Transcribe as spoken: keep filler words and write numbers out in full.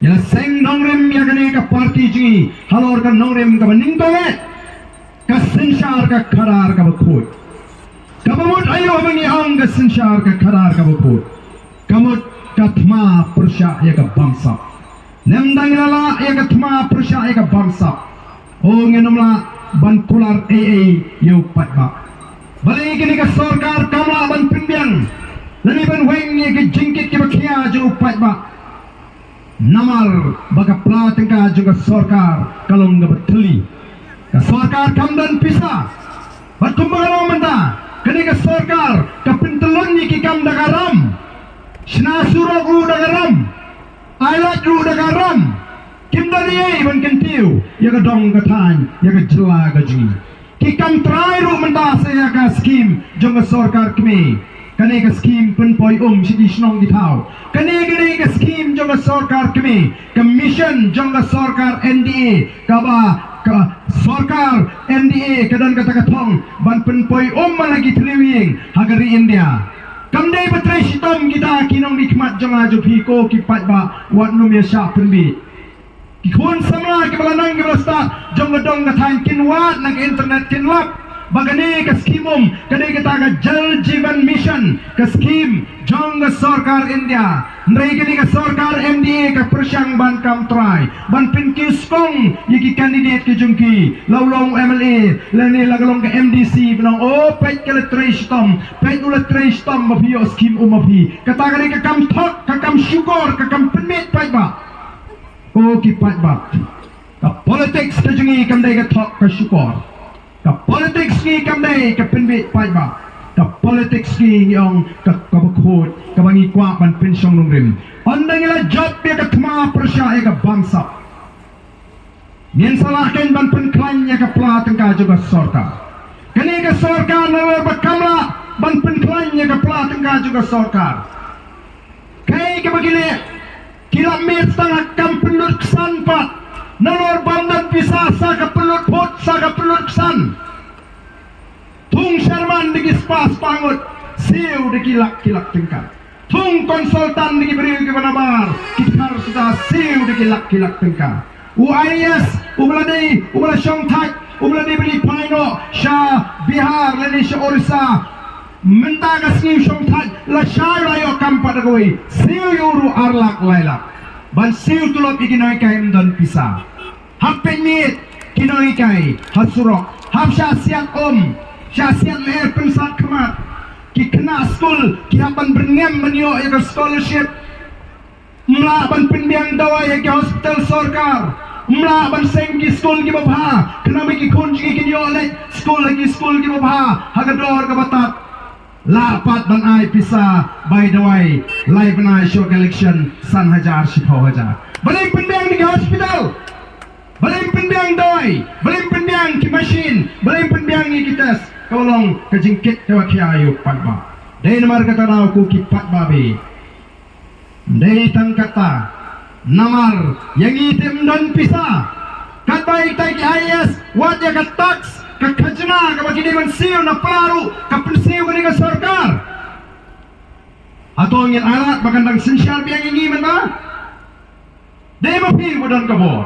Ïa la seng nongrim ïa kane ka party jong ngi halor ka nongrim kaba nyngkong eh, ka synshar ka khadar kaba khuid. Kaba mut aïu ba ngi ong ka synshar ka khadar kaba khuid? Ka mut ka thma pyrshah ïa ka bamsap. Lymda ngi la lah ïa ka thma pyrshah ïa ka bamsap, o ngin ym lah ban kular ei ei ïa u paidbah. Balei kane ka sorkar kam lah ban pynbiang lane ban weng ïa ki jingkit kiba khia jong u paidbah? Namar ba ka pla tyngka jong ka sorkar ka long kaba thylli. Ka sorkar kam don pisa. Bad kumba ka long mynta, kane ka sorkar ka pyntyllun ïa ki kam da ka ram. Shna surok ruh da ka ram. Ai lad ruh da ka ram. Kim don ei ei ban kyntiew ïa ka dong ka thaiñ, ïa ka jylla ka jong ngi. Ki kam trai ruh mynta sa ïa ka skim jong ka sorkar kmie. Kane ka skim pynpoi um sha ki shnong ki thaw. Kane, kane ka skim jong ka sorkar kmie, ka mission jong ka sorkar N D A, kaba ka sorkar N D A ka don kata ka thong ban pynpoi um man la ki thliew ïing ha ka ri India. Kam dei ba trei shitom kita ki nongmihkhmat jong nga jong phi ko ki paidbah, wat nym ïa shah pynbiej. Ki khun samla kiba la nang kiba la stad jong ka dong ka thaiñ kin wad na ka internet kin lap ba kane ka skim um, kane kata ka Jal Jeevan Mission, ka skim jong ka sorkar India. Hynrei kane ka sorkar M D A ka pyrshang ban kam trai, ban pynkiew skong ïa ki candidate ki jong ki, la u long M L A lane la ka long ka M D C, ban ong, o peit ka la trei shitom, peit u la trei shitom ba phi ïoh skim um ma phi. Kata ka dei ka kam thok, ka kam shukor, ka kam pynmiet paidbah. Ko ki paidbah, ka politics ka jong ngi kam dei ka thok ka shukor. Ka politics ngi kam dei ka pynbiej paidbah. Ka politics ngi ngi ong ka, kaba khuid, kaba ngi kwah ban pynshong nongrim. Ynda ngi la jop ïa ka thma pyrshah ïa ka bamsap, ngin sa lah kein ban pynkhlaiñ ïa ka pla tyngka jong ka sorkar. Kane ka sorkar nalor ba kam lah ban pynkhlaiñ ïa ka pla tyngka jong ka sorkar. Kaei kaba ki leh? Ki la mih tang ha kam pynlut ksan pat. Nalor bym don pisa sa ka pynlut phut, sa ka pynlut ksan. Thung sharman da ki spah spah ngut, siew da ki lak ki lak tyngka. Thung consultant da ki briew kiba nabar, ki thar suda, siew da ki lak ki lak tyngka. U I A S uba la dei, uba la shongthait, uba la dei ban ïaphai noh sha Bihar lane sha Orissa, mynta ka sngi u shongthait, lashai la ïoh kam pat da kawei, siew ïa u ruh ar lak lai lak. Ban siew tulop ïa ki nonghikai ym don pisa. Hap peit miet ki nonghikai ha surok, hap shah siat um, shah siat lyer pynsat khmat. Ki khynnah skul ki hap ban byrngem ban ïoh ïa ka scholarship. Ym lah ban pynbiang dawai ha ki hospital sorkar. Ym lah ban seng ki skul kiba bha, khnang ba ki khun jong ngi kin ïoh leit skul ha ki skul kiba bha ha ka dor kaba tad. Lah pat ban ai pisa bai dawai, lai bnai shuwa ka election, san hajar shiphew hajar. Balei ym pynbiang da ki hospital? Balei ym pynbiang dawai? Balei ym pynbiang ki machine? Balei ym pynbiang ïa ki test? Ka long ka jingkit kaba khia ïa u paidbah. Dei namar kata daw ko ki paidbah, ba dei tang kata, namar ïa ngi te ym don pisa. Katba ita ki I A S wad ïa ka tax, ka khajna kaba ki dei ban siew na pla ruh ka pynsiew kane ka sorkar. Hato ngin ailad ba kan dang synshar biang ïa ngi mynta? Dei ma phi ba don ka bor.